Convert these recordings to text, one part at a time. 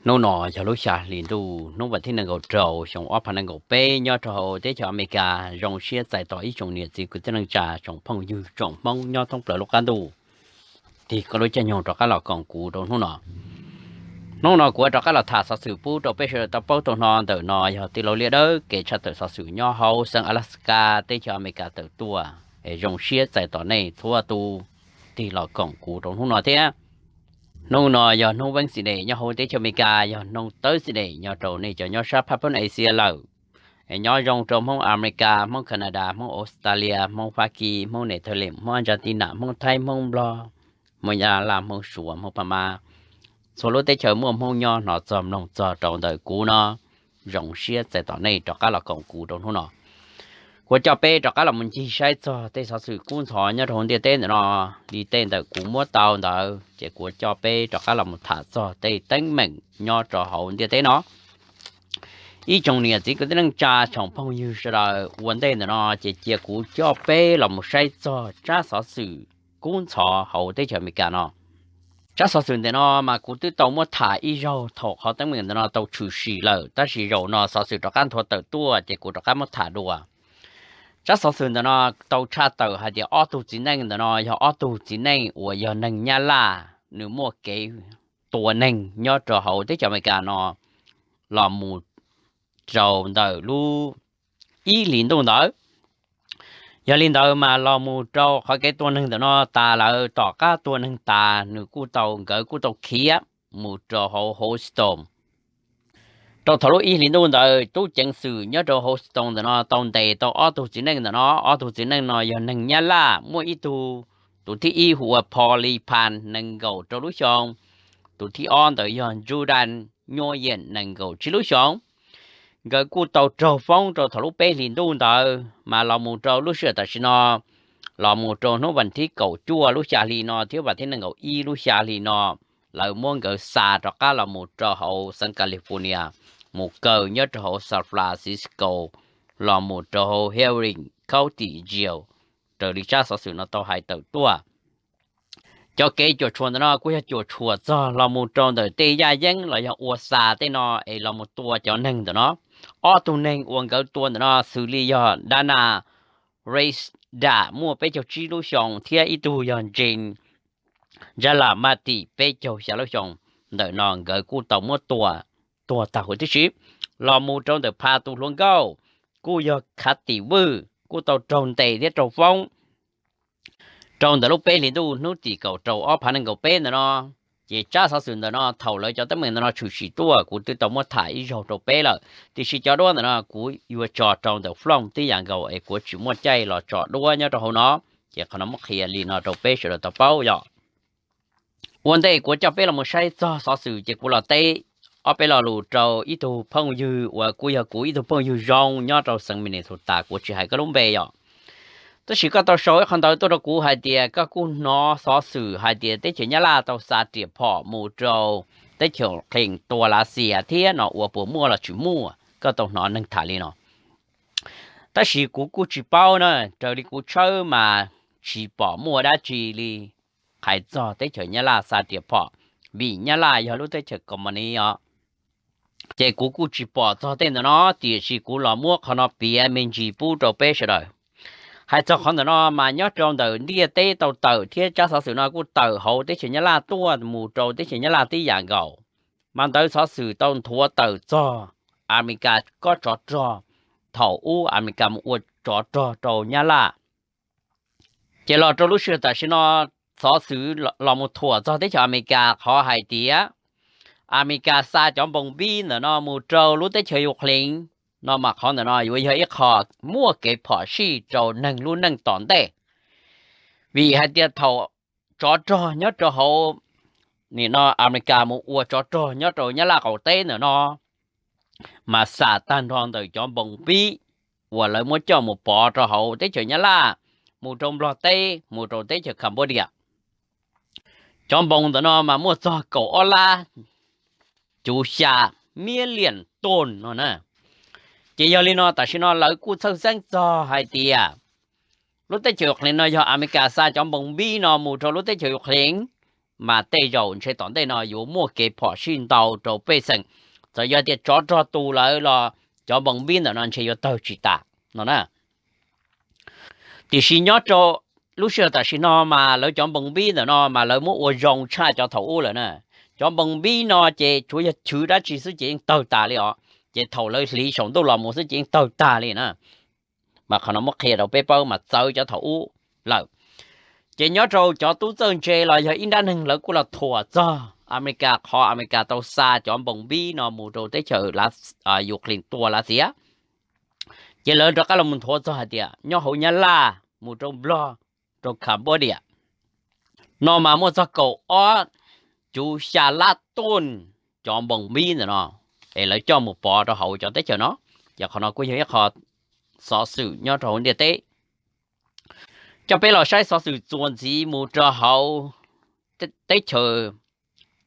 Hnub no yog lub xya hli ntuj hnub vas thib nees nkaum rau xyoo ob phav nees nkaum peb nyob rau hauv teb chaws Amelikas. Zoo siab txais tos ib tsoom niam txiv kwv tij neej tsa tsoom phooj ywg tsoom Hmoob nyob thoob plaws lub qab ntuj tig koj lub caij nyoog rov qab los koom kuv rau hnub no. Hnub no kuv rov qab los tham xov xwm pub rau peb sawv daws tau paub tau hnov. Ntawm no yog tij laug Liaj Dawb kev tshaj tawm xov xwm nyob hauv xeev Alaska teb chaws Amelikas tawm tuaj. Zoo siab txais tos nej txhua tus tig los koom kuv rau hnub no thiab. Hnub no yog hnub Wednesday nyob hauv teb chaws Amelikas, yog hnub Thursday nyob rau nej cov nyob sab phab poob Asia lawm. Nyob zoo rau Hmoob Amelikas, Hmoob Canada, Hmoob Australia, Hmoob Fab Kis, Hmoob Netherlands, Hmoob Argentina, Hmoob Thaib, Hmoob Nplog, Hmoob Nyab Laj, Hmoob Suav, Hmoob Pha Ma, txhua lub teb chaws muaj Hmoob nyob hnov txog mloog txog rau ntawm kuv no. Zoo siab txais tos nej rov qab los koom kuv rau hnub no. Kuv coj peb rov qab los mus ncig saib txog tej xov xwm kub ntxhov nyob rau hauv ntiaj teb ntawm no. Li tej ntawm kuv muab tau ntawd ces kuv coj peb rov qab los mus tham txog tej teeb meem nyob rau hauv ntiaj teb no. Ib tsoom niam txiv kwv tij neej tsa tsoom phooj ywg sawv daws, ua ntej ntawm no ces cia kuv coj peb los mus saib txog tsab xov xwm kub ntxhov hauv teb chaws Amelikas no. Tsab xov xwm ntawm no mas kuv twb tau muab tham ib zaug thaum qhov teeb meem ntawm no tau tshwm sim lawm, tab sis zaum no xov xwm rov qab nthuav tawm tuaj ces kuv rov qab muab tham dua. Tsab xov xwm ntawm no tau tshaj tawm hais tias ob tug txiv neej ntawm no yog ob tug txiv neej uas yog neeg Nyab Laj, nws muaj kev tua neeg nyob rau hauv teb chaws Amelikas no los mus rau ntawm lub ib hlis ntuj ntawd. Yog li ntawd mas los mus rau qhov kev tua neeg ntawm no tas lawm, tom qab tua neeg tas nws kuj tau, nkawd kuj tau khiav mus rau hauv Houston. Rau thaum lub ib hlis ntuj ntawd tub ceev xwm nyob rau Houston ntawm no tau ntes tau ob tug txiv neej ntawm no. Ob tug txiv neej no yog neeg Nyab Laj, muaj ib tug, tus thib ib hu ua Paul Li Pan nees nkaum rau lub xyoo, tus thib ob ntawd yog Judan Nyuaj Yeem nees nkaum tsib lub xyoo. Nkawd kuj tau raug foob rau thaum lub peb hlis ntuj ntawd mas los mus rau lub sij hawm tam sim no, los mus rau hnub vas thib kaum cuaj lub xya hli no thiab vas thib nees nkaum ib lub xya hli no, lawv muab nkawd xa rov qab los mus rau hauv xeev California, mus kaw nyob rau hauv San Francisco, los mus rau hauv Harris County Jail, raws li tsab xov xwm no tau hais tawm tuaj. Cov kev cuam tshuam ntawm no kuj yog cuam tshuam txog los mus rau ntawm tej yaj yeeb los yog ua xa tej no es los mus tua cov neeg ntawm no. Ob tug neeg uas nkawd tua ntawm no xws li yog Dana Reyes Dam muaj peb caug tsib lub xyoo thiab ib tug yog Jane Jalamati peb caug xya lub xyoo. Ntawm no nkawd kuj tau muab tua tuag tag huv tib si. Los mus rau ntawm Pha tus hluas nkauj kuj yog Khav Tim Vwj kuj tau raug ntes thiab raug foob rau ntawm lub peb hlis ntuj hnub tim kaum rau ob phav nees nkaum peb ntawm no. Ces tsab xov xwm ntawm no thaum lawv cov teeb meem ntawm no tshwm sim tuaj kuv twb tau muab tham ib zaug rau peb lawm, tiam sis cov duab ntawm no kuv yuav tso rau ntawm Flooj tib yam nkaus es kuv tsis muaj caij los tso duab nyob rau hauv no. Ces qhov no muab qhia li no rau peb sawv daws tau paub yog. Ua ntej kuv coj peb los mus saib txog xov xwm ces kuv los teb ob peb lo lus rau ib tug phooj ywg uas kuj yog kuv ib tug phooj ywg zoo nyob rau xeev Minnesota, kuv tsis hais koj lub npe yom. Tab sis koj tau sau ib qho ntawv tuaj rau kuv hais tias koj kuj hnov xov xwm hais tias teb chaws Nyab Laj tau xa riam phom mus rau teb chaws Ukraine tua Lav Xias thiab no, ua puas muaj los tsis muaj, koj tau hnov neeg tham li no. Tab sis kuv kuj tsis paub na, raws li kuv tshawb mas tsis pom muaj dab tsi li hais txog teb chaws Nyab Laj xa riam phom, vim Nyab Laj yog lub teb chaws koos mas ni os. Ces kuv kuj tsis pom txog tej ntawm no, tiam sis kuv los muab qhov no piav me ntsis pub rau peb sawv daws. Hais txog qhov ntawm no mas nyob rau ntawm ntiaj teb tau tawm thiab tsab xov xwm no kuj tawm hauv teb chaws Nyab Laj tuaj mus rau teb chaws Nyab Laj tib yam nkaus. Mas ntawv xov xwm tau nthuav tawm txog Amelikas kob tsov rog, thaum ub Amelikas mus ua tsov rog rau Nyab Laj. Ces los rau lub sij hawm tam sim no, xov xwm los mus thuam txog teb chaws Amelikas qhov hais tias Amelikas xa cov npoos npib ntawm no mus rau lub teb chaws Ukraine no mas qhov ntawm no yuav yog ib qho muaj kev phom sij rau neeg lub neej tom ntej. Vim hais tias thaum tsov rog nyob rau hauv, nim no Amelikas mus ua tsov rog nyob rau Nyab Laj qaum teb ntawm no, mas xam tag nrho ntawm cov npoos npib uas lawv muab coj mus pov rau hauv teb chaws Nyab Laj, mus rau Nplog teb, mus rau teb chaws Cambodia. Cov npoos ntawm no mas muaj txog kaum ob lab cuv xya million ton no na. Ces yog li no tam sim no lawv kuj txhawj xeeb txog hais tias lub teb chaws Ukraine no yog Amelikas xa cov npoos npib no mus rau lub teb chaws Ukraine, mas tej zaum ntshe tom ntej no yuav muaj kev phom sij ntau rau pej xeem. Txawm yog tias tsov rog tu lawv los cov npoos npib ntawm no ntshe yuav tawg tsis tas no na. Tiam sis nyob rau lub sij hawm tam sim no mas lawv cov npoos npib ntawm no mas lawv muab ua zoo tshaj cov thaum ub lawm na. Cov npoos npib no ces tsuav yog chwv dab tsi xwb ces yeej tawg tas li os. Ces thaum lawv hliv saum ntuj los mus xwb ces yeej tawg tag li na. Mas qhov no muab qhia rau peb paub mas txawv cov thaum ub lawm. Ces nyob rau cov tub txawj ntse los yog ib nrab neeg lawv kuj los thuam txog Amelikas qhov Amelikas tau xa cov npoos npib no mus rau teb chaws Ukraine tua Lav Xias. Ces lawv rov qab los mus nthuav txog hais tias nyob hauv Nyab Laj mus rau Nplog, rau Cambodia no mas muaj txog kaum ob cuv xya lab tuj cov npoos npib ntawm no es lawv coj mus pov rau hauv cov teb chaws no. Ces qhov no kuj yog ib qho xov xwm nyob rau hauv ntiaj teb. Coj peb los saib xov xwm txuas ntxiv mus rau hauv teb chaws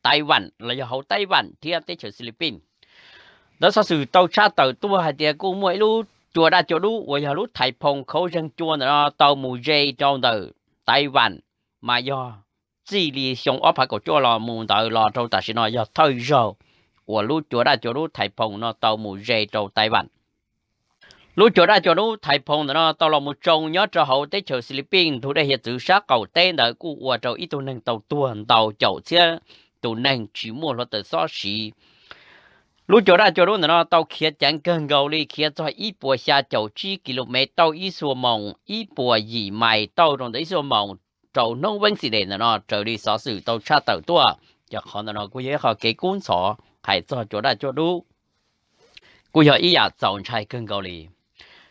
Taiwan los yog hauv Taiwan thiab teb chaws Philippines. Ntawv xov xwm tau tshaj tawm tuaj hais tias kuj muaj ib lub cua daj cua dub uas yog lub thais phoom khaub zeeg cua ntawm no tau mus ze rau ntawm Taiwan, mas yog txij li xyoo ob phav kaum cuaj los mus ntawd los rau tam sim no yog thawj zaug uas lub cua daj cua dub thais phoom no tau mus ze rau Taiwan. Lub cua daj cua dub thais phoom ntawm no tau los mus tsoo nyob rau hauv teb chaws Philippines ntug dej hiav txwv sab qaum teb ntawd kuj ua rau ib tug neeg tau tuag ntau caum txhiab tus neeg tsis muaj hluav taws xob siv. Lub cua daj cua dub ntawm no tau khiav ceev kawg nkaus li, khiav txog ib puas xya caum tsib kis lus mev tauj ib xuab moos, ib puas yim mais tauj rau ntawm ib xuab moos rau hnub Wednesday ntawm no raws li xov xwm tau tshaj tawm tuaj. Ces qhov ntawm no kuj yog ib qho kev kub ntxhov hais txog cua daj cua dub, kuj yog ib yam txaus ntshai kawg nkaus li.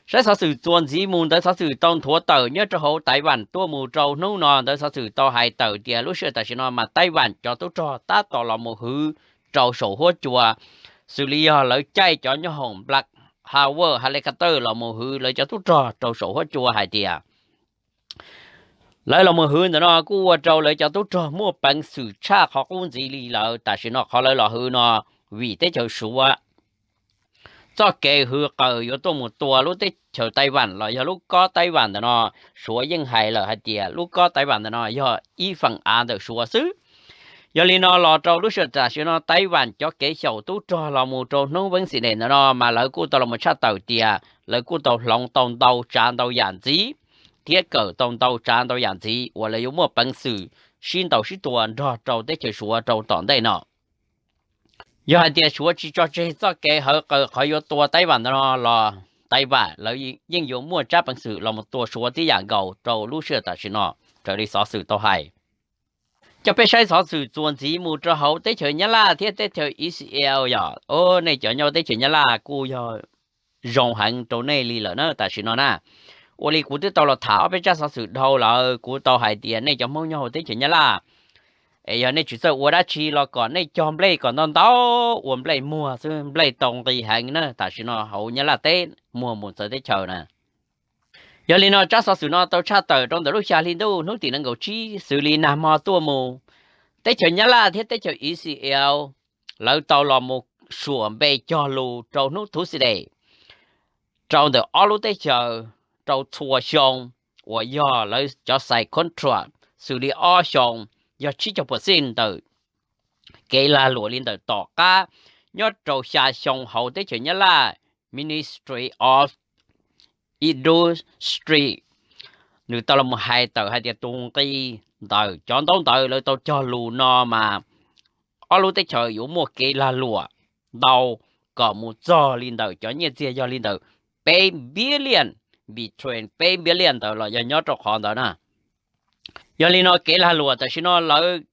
Saib xov xwm txuas ntxiv mus, ntawv xov xwm tau nthuav tawm nyob rau hauv Taiwan tuaj mus rau hnub no, ntawv xov xwm tau hais tawm tias lub sij hawm tam sim no mas Taiwan cov tub rog tab tom los mus hwv rau saum huab cua, xws li yog lawv caij cov nyoob hoom Black Hawk helicopter los mus hwv lawv cov tub rog rau saum huab cua hais tias lawv los mus hwv ntawm no kuj ua rau lawv cov tub rog muaj peev xwm tshaj qhov qub ntxiv li lawm. Tam sim no qhov lawv los hwv no vim teb chaws Suav txoj kev hwv qaws yuav tuaj mus tua lub teb chaws Taiwan los yog lub kob Taiwan ntawm no, Suav yeej hais lawm hais tias lub kob Taiwan ntawm no yog ib feem av ntawm Suav xwb. Yog li no los rau lub sij hawm tam sim no Taiwan cov kev xyaum tub rog los mus rau hnub Wednesday ntawm no mas lawv kuj tau los mus tshaj tawm tias lawv kuj tau hloov tau ntau tsav ntau yam ntxiv thiab kawm tau ntau tsav ntau yam ntxiv uas lawv yuav muaj peev xwm sib ntaus sib tua nrog rau teb chaws Suav rau tom ntej no. Yog hais tias Suav tsis tso tseg txoj kev hawv qaws qhov yuav tua Taiwan ntawm no los Taiwan lawv yeej yuav muaj tsab peev xwm los mus tua Suav tib yam nkaus rau lub sij hawm tam sim no raws li xov xwm tau hais. Coj peb saib xov xwm txuas ntxiv mus rau hauv teb chaws Nyab Laj thiab teb chaws Israel yom. Nej cov nyob teb chaws Nyab Laj kuj yog zoo heev rau nej li lawm na tam sim no na. Ua li kuv twb tau los tham ob peb tsab xov xwm dhau lawm, kuv tau hais tias nej cov Hmoob nyob hauv teb chaws Nyab Laj es yog nej tsis txawj ua dab tsi los kom nej cog nplej kom ntau ntau, ua nplej muag xwb, nplej tau nqi heev na tam sim no hauv Nyab Laj teb muag mus txawv teb chaws na. Yog li no tsab xov xwm no tau tshaj tawm rau ntawm lub xya hli ntuj hnub tim nees nkaum tsib xws li nag hmo tuaj mus, teb chaws Nyab Laj thiab teb chaws Israel lawv tau los mus suam npe cog lus rau hnub Tuesday rau ntawm ob lub teb chaws rau txhua xyoo uas yog lawv cov xais contract xws li ob xyoo yog tsib caug percent ntawm kev lag luam li ntawm tom qab nyob rau xya xyoo hauv teb chaws Nyab Laj, Ministry of Industry, nws tau los hais tawm hais tias tus nqi ntawm cov ntaub ntawv lawv tau cog lus no mas ob lub teb chaws yuav muaj kev lag luam ntau kom mus txog li ntawm cov nyiaj txiag yog li ntawm peb billion, between peb billion ntawd los yog nyob rau qhov ntawd na. Yog li no kev lag luam tam sim no lawv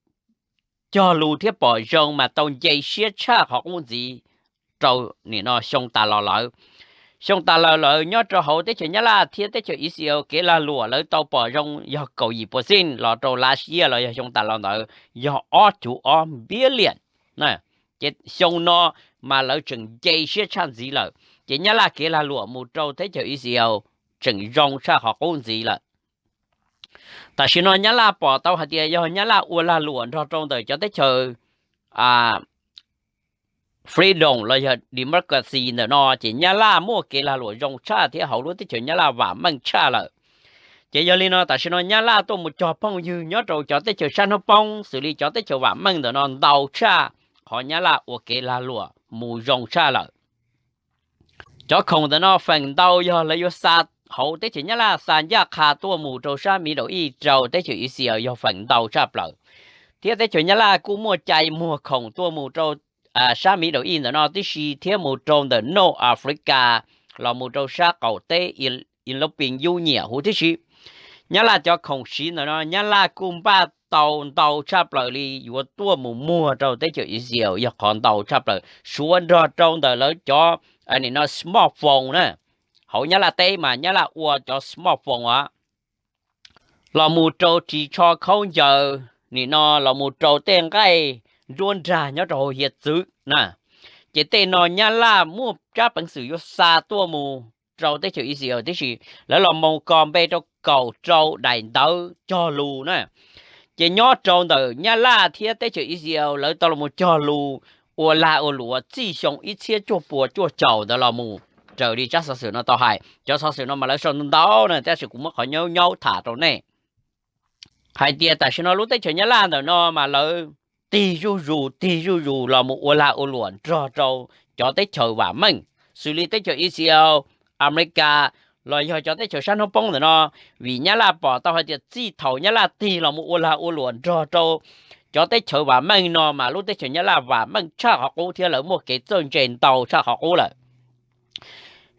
cog lus thiab pom zoo mas tau nce siab tshaj qhov qub ntxiv rau nim no xyoo tas los lawm. Xyoo tas los lawm nyob rau hauv teb chaws Nyab Laj thiab teb chaws Israel kev lag luam lawv tau pom zoo yog kaum yim percent los rau last year los yog xyoo tas los ntawd yog ob cuv ob billion. Ces xyoo no mas lawv tseem nce siab tshaj ntxiv lawm, ces Nyab Laj kev lag luam mus rau teb chaws Israel tseem zoo tshaj qhov qub ntxiv lawm. Tam sim no Nyab Laj pom tau hais tias yog Nyab Laj ua lag luam nrog rau ntawm cov teb chaws freedom los yog democracy ntawm no ces Nyab Laj muaj kev lag luam zoo tshaj thiab hauv lub teb chaws Nyab Laj vam meej tshaj lawm. Ces yog li no tam sim no Nyab Laj tuaj mus cog phooj ywg nyob rau cov teb chaws sab hnub poob xws li cov teb chaws vam meej ntawm no ntau tshaj qhov Nyab Laj ua kev lag luam mus zoo tshaj lawm. Cov khoom ntawm no feem ntau yog lawv yuav xa hauv teb chaws Nyab Laj xa ncaj qha tuaj mus rau sab Middle East rau teb chaws Israel yog feem ntau tshaj plaws. Thiab teb chaws Nyab Laj kuj muaj cai muag khoom tuaj mus rau sab Middle East ntawm no tib si thiab mus rau ntawm North Africa los mus rau sab qaum teb European Union huv tib si. Nyab Laj cov khoom siv ntawm no Nyab Laj kuj npaj tau ntau tshaj plaws li yuav tuaj mus muag rau teb chaws Israel yog qhov ntau tshaj plaws suav nrog rau ntawm lawv cov nim no smartphone na. Hauv Nyab Laj teb mas Nyab Laj ua cov smartphone os, los mus rau ris tsho khaub ncaws nim no los mus rau tej nqaij nruab nrag nyob rau hauv hiav txwv na. Ces tej no Nyab Laj muaj tsab peev xwm yuav xa tuaj mus rau teb chaws Israel tib si. Lawv los mus kos npe rau kaum rau daim ntawv cog lus na. Ces nyob rau ntawm Nyab Laj thiab teb chaws Israel lawv tau los mus cog lus ua lag ua luam txij xyoo ib txhiab cuaj puas cuaj caum ntawd los mus raws li tsab xov xwm no tau hais. Cov xov xwm no mas lawv sau ntau na tab sis kuv muab qhov nyaub nyaub tham rau nej hais tias tam sim no lub teb chaws Nyab Laj ntawm no mas lawv tig zuj zus tig zuj zus los mus ua lag ua luam nrog rau cov teb chaws vam meej xws li teb chaws Israel, Amelikas los yog cov teb chaws sab hnub poob ntawm no. Vim Nyab Laj pom tau hais tias txij thaum Nyab Laj tig los mus ua lag ua luam nrog rau cov teb chaws vam meej no mas lub teb chaws Nyab Laj vam meej tshaj qhov qub thiab lawv muaj kev txawj ntse ntau tshaj qhov qub lawm.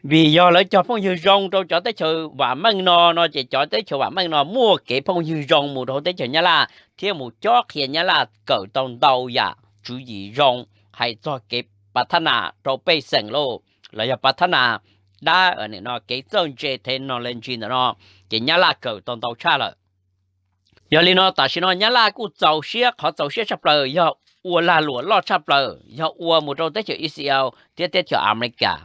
Vim yog lawv cog phooj ywg zoo rau cov teb chaws vam meej no no ces cov teb chaws vam meej no muaj kev phooj ywg zoo mus rau hauv teb chaws Nyab Laj thiab mus cob qhia Nyab Laj kawm tau ntau yam tswv yim zoo hais txog kev pav thab nas rau pej xeem lauj, los yog pav thab nas dab no kev txawj ntse technology ntawm no, ces Nyab Laj kawm tau ntau tshaj lawm. Yog li no tam sim no Nyab Laj kuj txaus siab, qhov txaus siab tshaj plaws yog ua lag luam loj tshaj plaws yog ua mus rau teb chaws Israel thiab teb chaws Amelikas.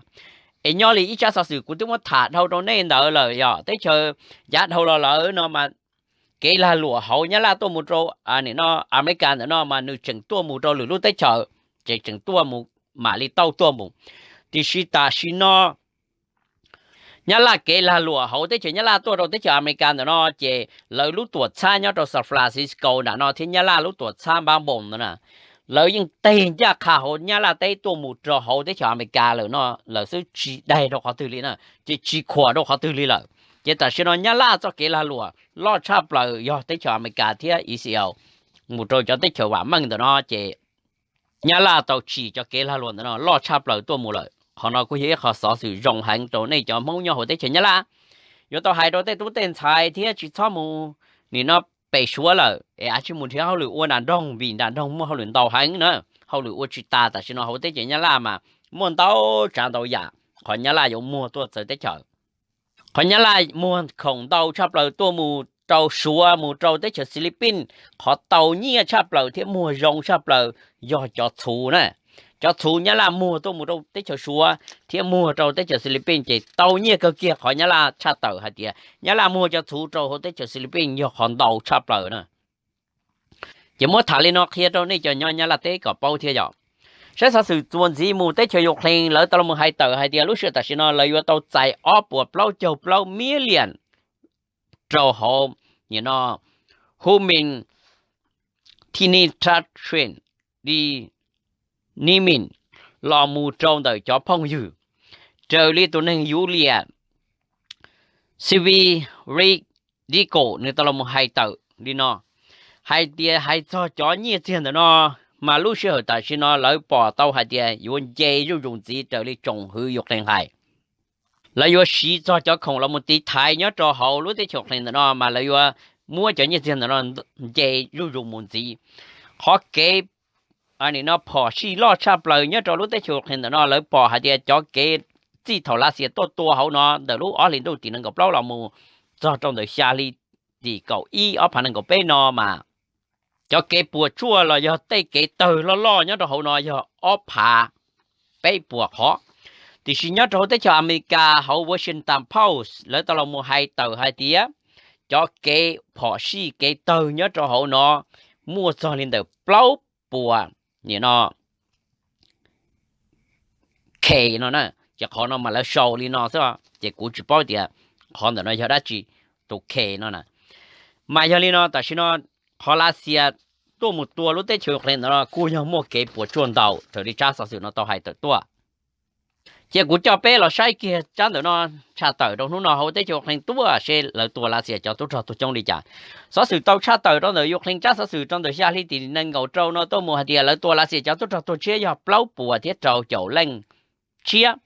Es nyob li ib tsab xov xwm kuv twb muab tham dhau rau nej ntawd lawm yog teb chaws yav dhau los lawm no mas kev lag luam hauv Nyab Laj tuaj mus rau nim no Amelikas ntawm no mas nws tseem tuaj mus rau lwm lub teb chaws, ces tseem tuaj mus mam li tau tuaj mus. Tiam sis tam sim no Nyab Laj kev lag luam hauv teb chaws Nyab Laj tuaj rau teb chaws Amelikas ntawm no ces lawv lub tuam txhab nyob rau San Francisco nram no thiab Nyab Laj lub tuam txhab npab npoos no na, lawv yeej teg ncaj qha hauv Nyab Laj teb tuaj mus rau hauv teb chaws Amelikas lawm no lawm xwb, tsis daig rau qhov twg li na, ces tsis khuam rau qhov twg li lawm. Ces tam sim no Nyab Laj txoj kev lag luam loj tshaj plaws yog teb chaws Amelikas thiab Israel mus rau cov teb chaws vam meej ntawm no ces Nyab Laj tau tsim cov kev lag luam ntawm no loj tshaj plaws tuaj mus lawm. Qhov no kuj yog ib qho xov xwm zoo heev rau nej cov Hmoob nyob hauv teb chaws Nyab Laj. Yuav tau hais rau tej tub tej ntxhais thiab tsis txhob mus nim no pem Suav lawm es av tsij mus nrhiav hauj lwm ua nram nroog vim nram nroog muaj hauj lwm ntau heev na. Hauj lwm ua tsis tas tam sim no hauv teb chaws Nyab Laj mas muaj ntau tsav ntau yam qhov Nyab Laj yuav muag tuaj txawv teb chaws. Qhov Nyab Laj muag khoom ntau tshaj plaws tuaj mus rau Suav mus rau teb chaws Xilipin, qhov tau nyiaj tshaj plaws thiab muag zoo tshaj plaws yog cov txhuv na. Cov txhuv Nyab Laj muag tuaj mus rau teb chaws Suav thiab muag rau teb chaws Xilipin ces tau nyiaj kawg kiag. Qhov Nyab Laj tshaj tawm hais tias Nyab Laj muag cov txhuv rau hauv teb chaws Xilipin yog qhov ntau tshaj plaws na. Ces muab tham li no qhia rau nej cov nyob Nyab Laj teb kom paub thiab yom. Saib xov xwm txuas ntxiv mus teb chaws Ukraine lawv tau los hais tawm hais tias lub sij hawm tam sim no lawv yuav tau txais ob puas plaub caug plaub million rau hauv nim no human humanitarian relief los mus rau ntawm cov phooj ywg. Raws li tus neeg Yulia Sviridenko nws tau los mus hais tawm li no hais tias hais txog cov nyiaj txiag ntawm no mas lub sij hawm tam sim no lawv pom tau hais tias yuav nce zuj zus ntxiv raws li tsoom hwv Ukraine hais. Lawv yuav siv txog cov khoom los mus tiv thaiv nyob rau hauv lub teb chaws Ukraine ntawm no mas lawv yuav muab cov nyiaj txiag ntawm no nce zuj zus mus ntxiv. Qhov kev nim no phom sij loj tshaj plaws nyob rau lub teb chaws Ukraine ntawm no lawv pom hais tias cov kev txij thaum Lav Xias tuaj tua hauv no ntawm lub ob hlis ntuj tim nees nkaum plaub los mus txog rau ntawm xya hli tim kaum ib ob phav nees nkaum peb no mas cov kev puas tsuaj los yog tej kev tawg loj loj nyob rau hauv no yog ob phav peb puas qhov. Tiam sis nyob rau hauv teb chaws Amelikas hauv Washington Post lawv tau los mus hais tawm hais tias cov kev phom sij kev tawg nyob rau hauv no muaj txog li ntawm plaub puas nim no K no na. Ces qhov no mas lawv sau li no xwb ces kuv tsis paub tias qhov ntawm no yog dab tsi. tus khe no na. Mas yog li no tam sim no qhov Lav Xias tuaj mus tua lub teb chaws Ukraine ntawm no kuj yog muaj kev puas tsuaj ntau raws li tsab xov xwm no tau hais tawm tuaj. Ces kuv coj peb los saib kiag tsab ntawm no tshaj tawm rau hnub no hauv teb chaws Ukraine tuaj seb lawv tua Lav Xias cov tub rog tuag coob li cas. Xov xwm tau tshaj tawm rau ntawm Ukraine tsab xov xwm rau ntawm xya hli tim nees nkaum rau no tuaj mus hais tias lawv tua Lav Xias cov tub rog tuag tshiab yog plaub puas thiab rau caum leej tshiab.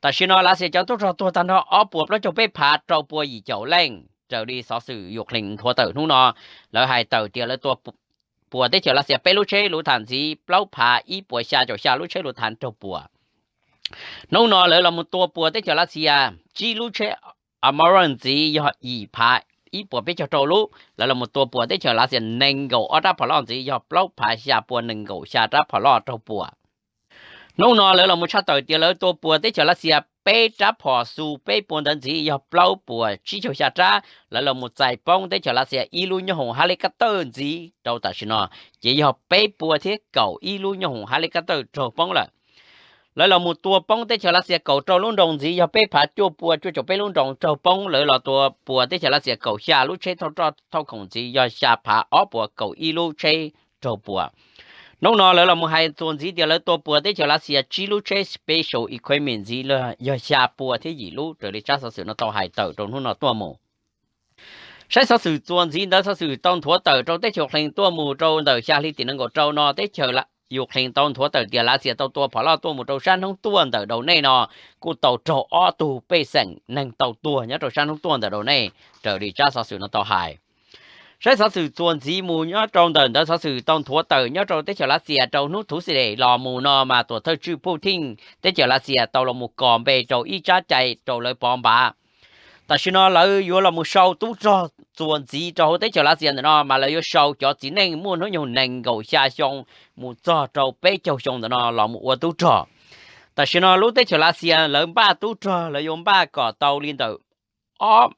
Tam sim no Lav Xias cov tub rog tuag tag nrho ob puas plaub caug peb phav rau pua yim caum leej raws li xov xwm Ukraine nthuav tawm hnub no. Lawv hais tawm tias lawv tua puas teb chaws Lav Xias peb lub tsheb lus tham ntxiv plaub phav ib puas xya caum xya lub tsheb lus tham raug puas. Hnub no lawv los mus tua puas teb chaws Lav Xias tsib lub tsheb Abrams ntxiv yog yim phav ib puas peb caug rau lub. Lawv los mus tua puas teb chaws Lav Xias nees nkaum ob rab phom loj ntxiv yog plaub phav xya pua nees nkaum xya rab phom loj raug puas. Hnub no lawv los mus tshaj tawm tias lawv tua puas teb chaws Lav Xias peb rab phom Su peb pua ntawd ntxiv yog plaub puas tsib caug xya rab. Lawv los mus txais poob teb chaws Lav Xias ib lub nyooj hoom hab li kab tawj ntxiv rau tam sim no ces yog peb pua thiab kaum ib lub nyooj hoom hab li kab tawj raug poob lawm. Lawv los mus tua poob teb chaws Lav Xias kaum rau lub nroos ntxiv yog peb phav cuaj pua cuaj caum peb lub nroos raug poob. Lawv los tua puas teb chaws Lav Xias kaum xya lub tsheb thauj roj thauj khoom ntxiv yog xya phav ob puas kaum ib lub tsheb raug puas. Hnub no lawv los mus hais txuas ntxiv tias lawv tua puas teb chaws Lav Xias tsib lub tsheb special equipment ntxiv yog xya pua thiab yim lub raws li tsab xov xwm no tau hais tawm rau hnub no tuaj mus. Saib xov xwm txuas ntxiv ntawv xov xwm tau nthuav tawm rau teb chaws Ukraine tuaj mus rau ntawm xya hli tim nees nkaum rau no teb chaws Ukraine tau nthuav tawm tias Lav Xias tau tua phom loj tuaj mus rau sab hnub tuaj ntawm Daus Neb no kuj tau raug ob tug pej xeem neeg tau tuag nyob rau sab hnub tuaj ntawm Daus Neb raws li tsab xov xwm no tau hais. Saib xov xwm txuas ntxiv mus nyob rau ntawm ntawv xov xwm tau nthuav tawm nyob rau teb chaws Lav Xias rau hnub Thursday los mus no mas tuam thawj tswj Putin teb chaws Lav Xias tau los mus kos npe rau ib tsab cai rau lawv pov npav. Tam sim no lawv yuav los mus sau tub rog txuas ntxiv rau hauv teb chaws Lav Xias ntawm no mas lawv yuav sau cov txiv neej muaj hnub nyoog nees nkaum xya xyoo mus txog rau peb caug xyoo ntawm no los mus ua tub rog. Tam sim no lub teb chaws Lav Xias lawv npaj tub rog lawv yuav npaj kom tau li ntawm ob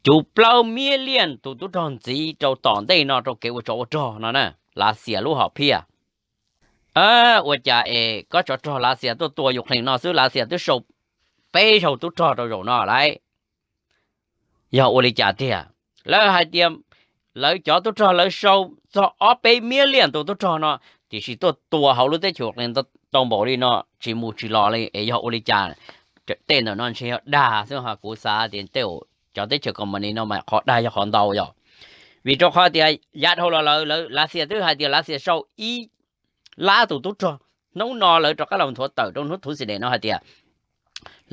cuv plaub miab liaj tus tub rog ntxiv rau tom ntej no rau kev ua tsov ua rog no na. Lav Xias lub hom phiaj. Ua cas es kob tsov rog Lav Xias tuaj tua Ukraine no xwb Lav Xias twb sau peb zaug tub rog rau zaum no lawm, yog ua li cas tiag? Lawv hais tias lawv cov tub rog lawv sau txog ob peb miab liaj tus tub rog no, tiam sis tuaj tua hauv lub teb chaws Ukraine tau npaum li no tsis mus tsis los li es yog ua li cas? Tej ntawm no ntshe yog dag xwb ho kuv xav tias tej cov teb chaws koos mas nis no mas qhov dag yog qhov ntau yog vim rau qhov tias yav dhau los lawv Lav Xias twb hais tias Lav Xias sau ib lab tus tub rog. Hnub no lawv rov qab los nthuav tawm rau hnub Thursday no hais tias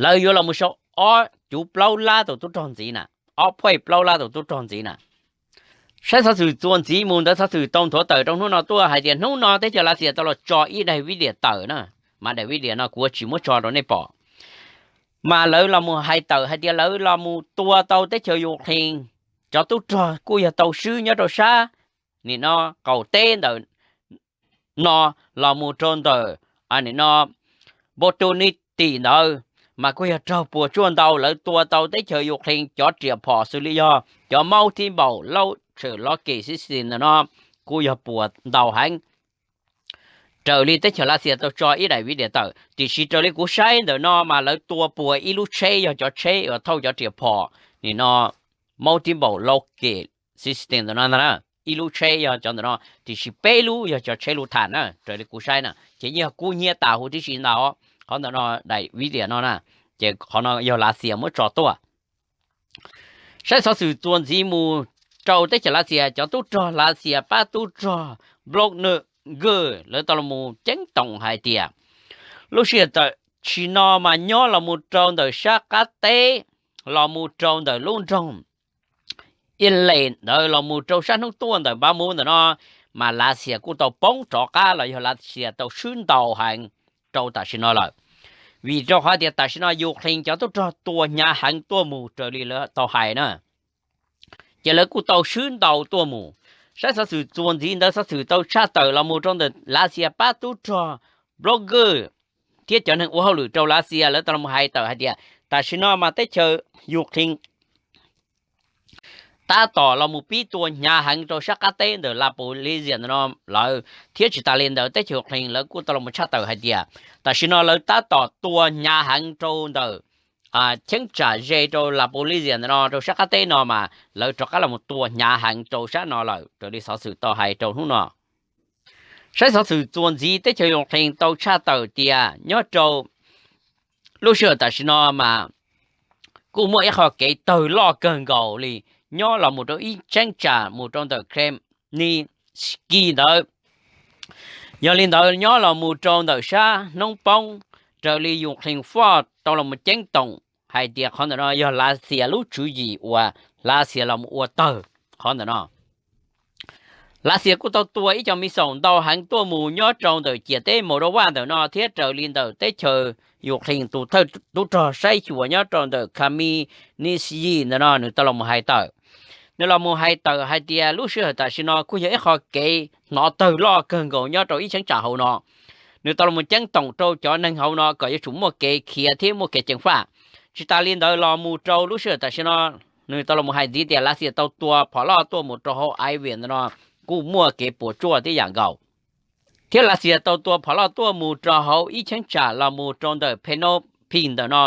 lawv yuav los mus sau ob cuv plaub lab tus tub rog ntxiv na, ob phav plaub lab tus tub rog ntxiv na. Saib xov xwm txuas ntxiv mus ntawd xov xwm tau nthuav tawm rau hnub no tuaj hais tias hnub no teb chaws Lav Xias tau los tso ib daim video tawm na, mas daim video no kuv tsis muab tso rau nej pom. Mas lawv los mus hais tawm hais tias lawv los mus tua tau teb chaws Ukraine cov tub rog kuj yog tau swb nyob rau sab nim no qaum teb ntawm no los mus rau ntawm nim no Botunistim ntawd, mas kuj yog raug puas tsuaj ntau. Lawv tua tau teb chaws Ukraine cov riam phom xws li yog cov Multiple Launcher Rocket System ntawm no kuj yog puas ntau heev. Raws li teb chaws Lav Xias tau tso ib daim video tawm, tiam sis raws li kuv saib ntawm no mas lawv tua puas ib lub tsheb yog cov tsheb uas thauj cov riam phom nim no Multiple Rocket System ntawm no ntag na. Ib lub tsheb yog cov ntawm no, tiam sis peb lub yog cov tsheb lus tham na, raws li kuv saib na ces yeej yog kub hnyiab tas huv tib si ntag. Qhov ntawm no daim video no na, ces qhov no yog Lav Xias muab tso tuaj. Saib xov xwm txuas ntxiv mus rau teb chaws Lav Xias, cov tub rog Lav Xias pab tub rog Wagner lawv tau los mus ceeb toom hais tias lub sij hawm tam sim no mas nyob los mus rau ntawm sab qab teb los mus rau ntawm lub nroog Iles ntawd los mus rau sab hnub tuaj ntawm Bakhmut ntawm no, mas Lav Xias kuj tau poob rov qab los yog Lav Xias tau swb ntau heev rau tam sim no lawm. Vim rau qhov tias tam sim no Ukraine cov tub rog tua hnyav heev tuaj mus raws li lawv tau hais na, ces lawv kuj tau swb ntau tuaj mus. Saib xov xwm txuas ntxiv ntawd xov xwm tau tshaj tawm los mus rau ntawm Lav Xias pab tub rog Wagner thiab cov neeg ua hauj lwm rau Lav Xias lawv tau los hais tawm hais tias tam sim no mas teb chaws Ukraine tab tom los mus pib tua hnyav heev rau sab qab teb ntawm Zaporizhzhia ntawm no lawm, thiab tsis tas li ntawd teb chaws Ukraine lawv kuj tau los tshaj tawm hais tias tam sim no lawv tab tom tua hnyav heev rau ntawm cheeb tsam ze rau La Polisia ntawm no rau sab qab teb no mas lawv rov qab los mus tua hnyav heev rau sab no lawm raws li xov xwm tau hais rau hnub no. Saib xov xwm txuas ntxiv teb chaws Ukraine tau tshaj tawm tias nyob rau lub sij hawm tam sim no mas kuj muaj ib qho kev tawg loj kawg nkaus li nyob los mus rau ib cheeb tsam mus rau ntawm Kremnitsky ntawd. Yog li ntawd nyob los mus rau ntawm sab hnub poob raws li Ukraine Foj tau los mus ceeb toom hais tias qhov ntawm no yog Lav Xias lub tswv yim uas Lav Xias los mus ua tawg qhov ntawm no. Lav Xias kuj tau tua ib co missile ntau heev tuaj mus nyob rau ntawm ciam teb Moldova ntawm no thiab raws li ntawm teb chaws Ukraine tus thawj tub rog saib xyuas nyob rau ntawm Khamenei ntawm no nws tau los mus hais tawm. Nws los mus hais tawm hais tias lub sij hawm tam sim no kuj yog ib qho kev hnov tawg loj kawg nkaus nyob rau ib cheeb tsam hauv no. Nws tau los mus ceeb toom rau cov neeg hauv no kom yuav tsum muaj kev khiav thiab muaj kev ceev faj. Tsis tas li ntawd los mus rau lub sij hawm tam sim no nws tau los mus hais ntxiv tias Lav Xias tau tua phom loj tuaj mus rau hauv Iviv ntawm no kuj muaj kev puas tsuaj tib yam nkaus. Thiab Lav Xias tau tua phom loj tuaj mus rau hauv ib cheeb tsam los mus rau ntawm Penopin ntawm no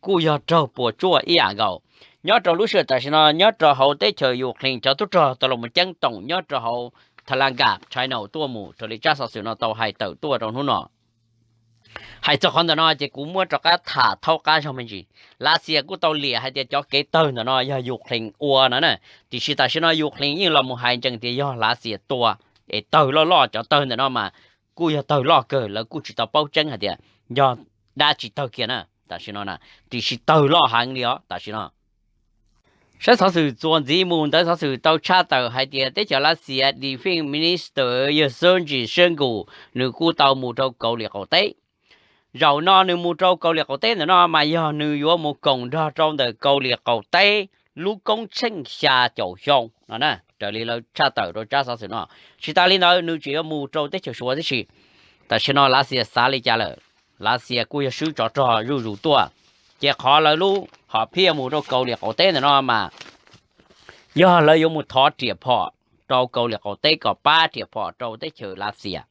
kuj yog raug puas tsuaj ib yam nkaus. Nyob rau lub sij hawm tam sim no nyob rau hauv teb chaws Ukraine cov tub rog tau los mus ceeb toom nyob rau hauv Tha Lanka China tuaj mus raws li tsab xov xwm no tau hais tawm tuaj rau hnub no. Hais txog qhov ntawm no ces kuv muab rov qab tham thaub qab zog me ntsis. Lav Xias kuj tau liam hais tias cov kev tawg ntawm no yog Ukraine ua no na, tiam sis tam sim no Ukraine yeej los mus hais ntsees tias yog Lav Xias tua es tawg loj loj cov tawg ntawm no mas kuj yog tawg loj kawg lawv kuj tsis tau paub tseeb hais tias yog dab tsi tawg kiag na tam sim no na, tiam sis tawg loj heev li os tam sim no. Saib xov xwm txuas ntxiv mus ntawd xov xwm tau tshaj tawm hais tias teb chaws Lav Xias Defense Minister yawg Sergei Shoigu nws kuj tau mus rau Kaus Lim qaum teb. Zaum no nws mus rau Kaus Lim qaum teb ntawm no mas yog nws yuav mus koom nrog rau ntawm Kaus Lim qaum teb lub koob tsheej xya caum xyoo no na raws li lawv tshaj tawm rau tsab xov xwm no. Tsis tas li ntawd nws tseem yuav mus rau teb chaws Suav tib si. Tam sim no Lav Xias xav li cas lawm? Lav Xias kuj yog swb tsov rog zuj zus tuaj, ces qhov lawv lub hom phiaj mus rau Kaus Lim qaum teb ntawm no mas yog lawv yuav mus thov riam phom rau Kaus Lim qaum teb kom pab riam phom rau teb chaws Lav Xias,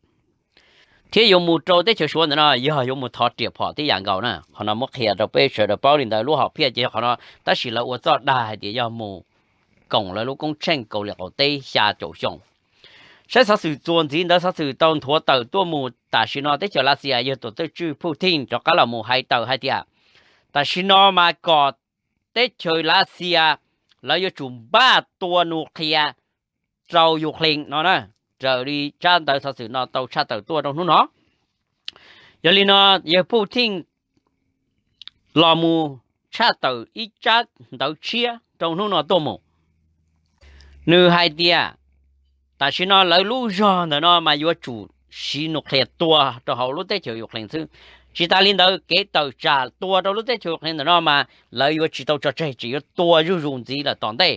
thiab yuav mus rau teb chaws Suav ntawm no yog yuav mus thov riam phom tib yam nkaus na. Qhov no muab qhia rau peb sawv daws paub li ntawd lub hom phiaj ces yog qhov no, tab sis lawv ua txoj dag hais tias yog mus koom lawv lub koob tsheej Kaus Lim qaum teb xya caum xyoo. Saib xov xwm txuas ntxiv ntawd xov xwm tau nthuav tawm tuaj mus tam sim no teb chaws Lav Xias yog tus thawj tswj Putin rov qab los mus hais tawm hais tias tam sim no mas kom teb chaws Lav Xias lawv yuav tsum npaj tua nus qhia rau Ukraine no na, raws li tsab ntawv xov xwm no tau tshaj tawm tuaj rau hnub no. Yog li no yawg Putin los mus tshaj tawm ib tsab ntawv tshiab rau hnub no tuaj mus. Nws hais tias tam sim no lawv lub zog ntawm no mas yuav tsum siv nus qhia tua rau hauv lub teb chaws Ukraine xwb. Tsis tas li ntawd kev tawm tsam tua rau lub teb chaws Ukraine ntawm no mas lawv yuav tsis tau tso tseg, tseem yuav tua zuj zus ntxiv lawm tom ntej.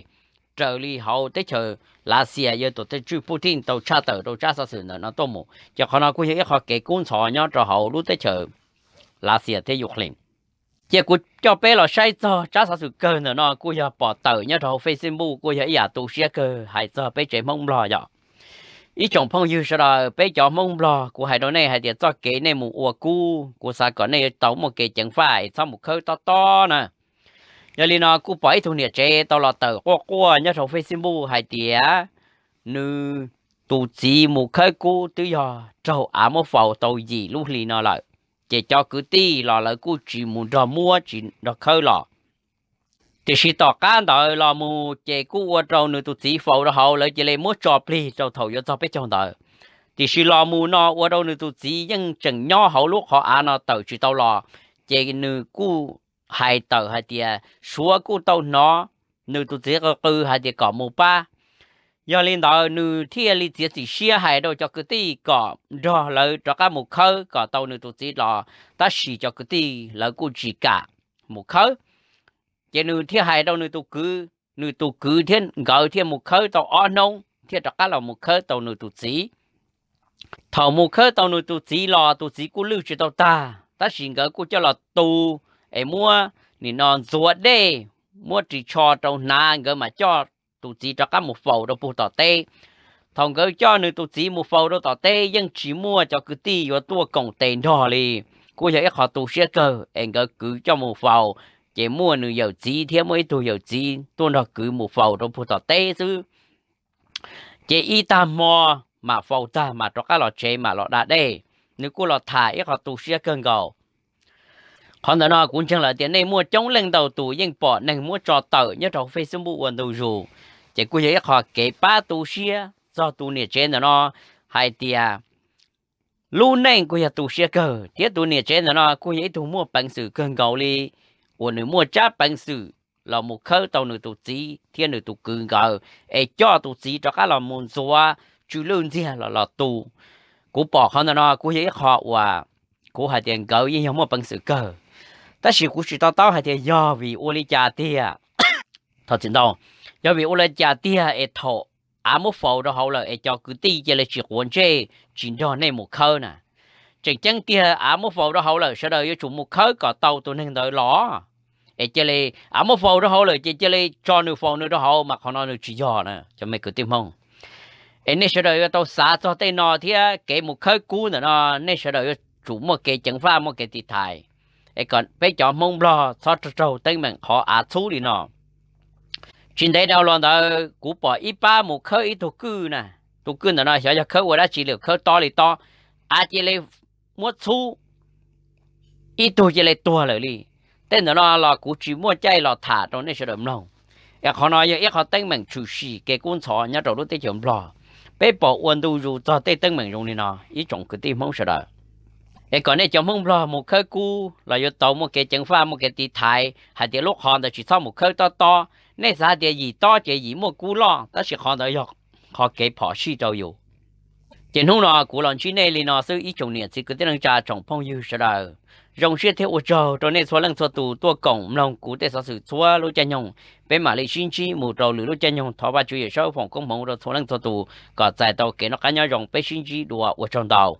Raws li hauv teb chaws Lav Xias yawg tus thawj tswj Putin tau tshaj tawm rau tsab xov xwm ntawm no tuaj mus, ces qhov no kuj yog ib qho kev kub ntxhov nyob rau hauv lub teb chaws Lav Xias thiab Ukraine. Cia kuv coj peb los saib txog tsab xov xwm kawg ntawm no kuj yog pom tawm nyob rau hauv Facebook, kuj yog ib yam tu siab kawg hais txog peb tsev Hmoob Nplog yom. Ib tsoom phooj ywg sawv daws, peb cov Hmoob Nplog kuv hais rau nej hais tias txoj kev nej mus ua kub kuv xav kom nej yuav tau muaj kev ceev faj es txhob mus khawb tob tob na. Yog li no kuj pom ib tug niam tsev tau los tawm quaj quaj nyob rau Facebook hais tias nws tus txiv mus khawb kub twb yog raug av muab faus tau yim lub hli no lawm, ces cov kwv tij los lawv kuj tsis mus nrog muab tsis nrog khawb los. Tiam sis tom qab ntawd los mus ces kuj ua rau nws tus txiv faus rau hauv, lawv cia li muab tso plig rau thaum yuav txog peb caug ntawd. Tiam sis los mus no ua rau nws tus txiv yeej tseem nyob hauv lub qhov av no tawm tsis tau los, ces nws kuj hais tawm hais tias Suav kuj tau hnov nws tus txiv qw qw hais tias kom mus pab. Yog li ntawd nws thiaj li txiav txim siab hais rau cov kwv tij kom nrog lawv rov qab mus khawb kom tau nws tus txiv los, tab sis cov kwv tij lawv kuj tsis kam mus khawb. Ces nws thiaj hais rau nws tus kwv, nws tus kwv thiab nkawd thiaj mus khawb tau ob hnub thiaj rov qab los mus khawb tau nws tus txiv. Thaum mus khawb tau nws tus txiv los tus txiv kuj lwj tsis tau tag, tab sis nkawd kuj coj los tu es muab nim no ntxuav dej, muab ris tsho rau hnav, nkawd mam coj tus txiv rov qab mus faus rau puag tom teb. Thaum nkawd coj nws tus txiv mus faus rau tom teb yeej tsis muaj cov kwv tij yuav tuaj koom tes nrog li, kuj yog ib qho tu siab kawg es nkawd kwv coj mus faus ces muaj nws yawm txiv thiab muaj ib tug yawm txiv tuaj nrog kwv mus faus rau puag tom teb xwb. Ces ib tag hmo mam faus tag mam rov qab los tsev mam los da dej. Nws kuj los tham ib qho tu siab kawg nkaus. Qhov ntawm no kuv ntseeg lawm tias nej muaj coob leej ntau tus yeej pom neeg muab tso tawm nyob rau Facebook ua ntu zus, ces kuj yog ib qho kev pab tu siab txog tus niam tsev ntawm no hais tias lub neej kuj yog tu siab kawg thiab tus niam tsev ntawm no kuj yog ib tug muaj peev xwm kawg nkaus li uas nws muaj tsab peev xwm los mus khawb tau nws tus txiv thiab nws tus kwv nkawd es coj tus txiv rov qab los mus ntxuav tsw lwj ntxiag los los tu. Kuv pom qhov ntawm no kuj yog ib qho uas kuv hais tias nkawd yeej yog muaj peev xwm kawg, tab sis kuv tsis to taub hais tias yog vim ua li cas tiag. Thov txim ntau, yog vim ua li cas tiag es thaum av muab faus rau hauv lawm es cov kwv tij cia li tsis quav ntsej tsis nrog nej mus khawb na? Tseem ceeb tiag av muab faus rau hauv lawm sawv daws yuav tsum mus khawb kom tau tus neeg ntawd los. Es cia li av muab faus rau hauv lawm ces cia li tso nws faus nws rau hauv mas qhov no nws tsis yog na cov me kwv tij Hmoob. Es nej sawv daws yuav tau xav txog tej no thiab kev mus khawb kub ntawm no nej sawv daws yuav tsum muaj kev ceev faj muaj kev tiv thaiv, es kom peb cov Hmoob Nplog txhob raug teeb meem qhov av txhub li no. Tsis ntev dhau los ntawd kuv pom ib pab mus khawb ib tug kwj na, tus kwj ntawm no xyov yog khawb ua dab tsi li, khawb tob li tob, av cia li muab txhub, ib tug cia li tuag lawm li. Tej ntawm no los kuv tsis muaj caij los tham rau nej sawv daws mloog, es qhov no yog ib qho teeb meem tshwm sim kev kub ntxhov nyob rau lub teb chaws Nplog. Peb pom ua ntu zus txog tej teeb meem zoo li no ib tsoom kwv tij Hmoob sawv daws, es kom nej cov Hmoob Nplog mus khawb kub los yuav tau muaj kev ceev faj muaj kev tiv thaiv hais tias lub qhov ntawd tsis txhob mus khawb tob tob. Nej xav hais tias yim tob ces yim muaj kub loj, tab sis qhov ntawd yog qhov kev phom sij rau yus. Ces hnub no kuv los ntsib nej li no xwb ib tsoom niam txiv kwv tij neej tsa tsoom phooj ywg sawv daws. Zoo siab thiab ua tsaug rau nej txhua leej txhua tus tuaj koom mloog kuv tej xov xwm txhua lub caij nyoog. Peb mam li sib ntsib mus rau lwm lub caij nyoog, thov Vajtswv Yawm Saub foom koob hmoov rau txhua leej txhua tus kom txais tau kev noj qab nyob zoo, peb sib ntsib dua, ua tsaug ntau.